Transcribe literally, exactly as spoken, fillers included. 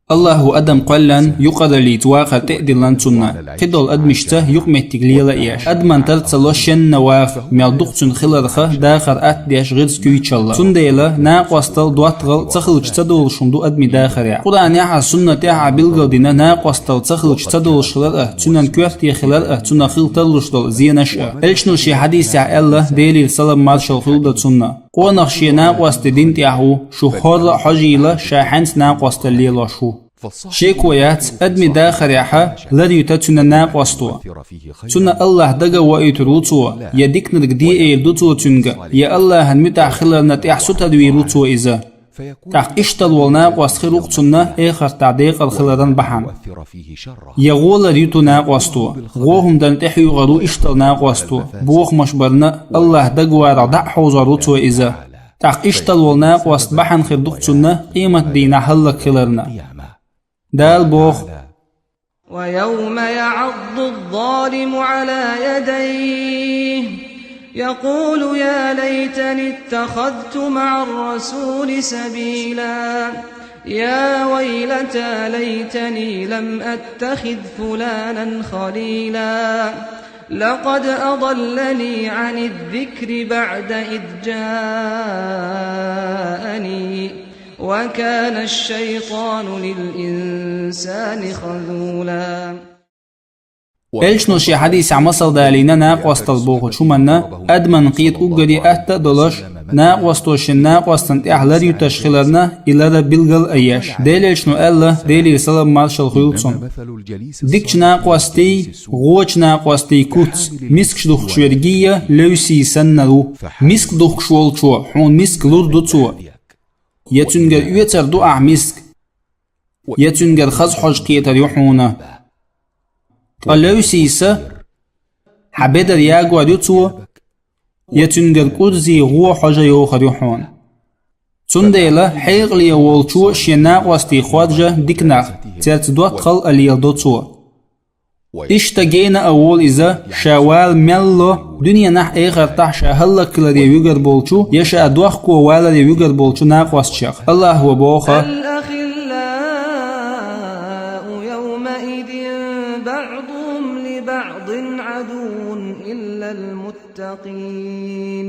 Аллахӏа адам кхоьллина юкъараллица вахар тӏе а диллина цунна, кхыдолу адамашца юкъаметтиг лела а еш. Адаман тар ца ло шенна ваха, мел дукха цуьнан хиларх дахар атта деш гӏирс куьйчалла. Цундела накъостал, доттагӏал ца хилча ца долуш хӏума ду адамийн дахарехь. Къуръанехь а, суннатехь а билгалдина, накъостал ца хилча ца долуш хилар а, цуьнан коьрте хилар а, цунах хила тарлуш долу зенаш а. Элчано шен хьадисехь аьлла, Делера салам-маршалла хуьлда цунна: «Къонах шен накъостан дина тӏехь ву, шу хӏорра а хьожийла, ша хьаьнца накъостал лелош ву». Шеко яц, адамийн дахарехь лар юьту цуьнан накъосто. Цунна Аллахӏ дага а воуьйтур ву цо, я диканиг де эр ду цо цуьнга, я Аллахӏан муьтӏахь хиларна тӏехь сутара вийр ву цо иза. ТӀаккха иштта волу накъост хир ву-кх цунна эхартахь декъала хиларан бахьана. Я гӀо лар ю-кх накъосто, гӀо хӀума дарна тӀехьоьгӀур ву иштта накъосто, бохамаш барна, Аллахь дагаварах дӀа а хьовзор ву цо иза. ТӀаккха иштта волу накъост бахьана хир ду-кх цунна къематдийнахь хӀаллакьхиларна. Дала боху: ويوم يعض الظالم على يديه يقول يا ليتني اتخذت مع الرسول سبيلا. يا ويلتى ليتني لم أتخذ فلانا خليلا. لقد أضلني عن الذكر بعد إذ جاءني وكان الشيطان للإنسان خذولا. Элчано шен хьадисехь масал далийна накъостал бохучу хӀуманна, адаман кхета уггаре атта а долуш, накъосто шен накъостан тӀехь лар юташ хиларна, и лар билгал а еш. Делан Элчано аьлла, Делера салам-маршалла хуьлда цунна: дикачу накъостий, гӀочу накъостий куц, мискаш духкуш верг а левсий санна ву. Миска духкуш волчо хьуна миска лур ду цо, я цуьнгара оьцур ду ахь миска, я цуьнгара хаза хьожа кхетар ю хьуна. Ткъа левсий са хьан бедар ягор ю цо, я цуьнгара кӀурзий гӀо хьожа йохур ю хьуна. Цундела хьекъале волчо шен накъостий хоржа диканах, цаьрца доттагӀал а леладо цо. Иштта гена а волу иза, ша вала мел ло, дуьненахь а, эхартахь а ша хӀаллакьхиларе вуьгур болчу, я ша дохко валаре вуьгур болчу накъостех. Аллахьа боху: الأخلاء يومئذ بعضهم لبعض عدو إلا المتقين.